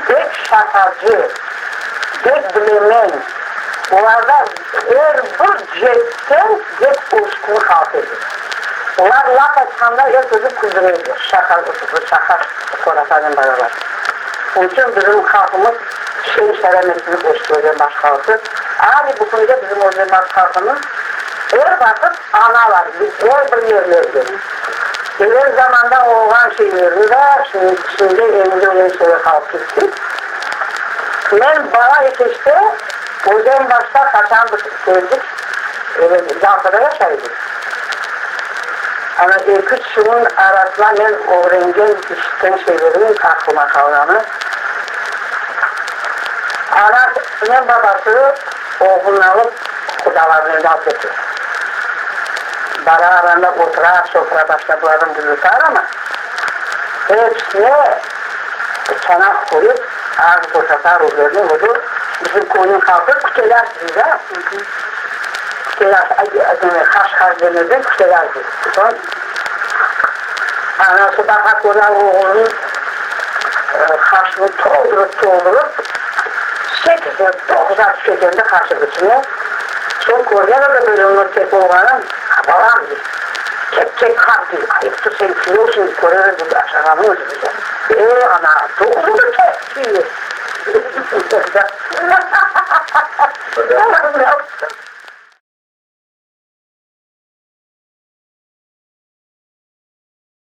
Bek şaqacı, bek bilemen, olarda er bir ceetten bek öskün halq edi. Olar laf aytqanda er kezi küldüre edi, şaqa, şaqa qoratanen beraber. Onıñ içün bizim halqımız şen-şerametli östi Özenbaş halqı. Ali bu künde bizim Özenbaş halqını er vaqıt añalar, er bir yerlerde. Evel zamanda olğan şeylerni da şimdi elimizde öyle şeyler qalıp ketti. Men bala ekeçte Özenbaşta qaçan biz keldik, evel Yaltada yaşay edik. Ana eki-üç yılnıñ arasında men ögrengen, işitken şeylerim aqlıma qalğanı. Anasınen babası oğlunı alıp qudalarına alıp kete. Bara aranda otura, sofra başına bularnı buyurtar amma, hepsine çanaq qoyıp, ağız boşatar özlerine, özü bizim köyniñ halqı kütelâş dey da, kütelâş, haş-haş demezden kütelâş dey. Soñ anası baqa köre oğlunıñ haşını toldurıp-toldurıp, sekizler, doquzlar tüşekende haşı içine. Soñ körgen o da böyle onıñ tek olğanın, A, balam, dey, tek-tek qap, dey, ayıptır, sen küyevsiñ, körerim, dey, aşağanıñ özü, dey. E, ana, doquzı da tek, dey.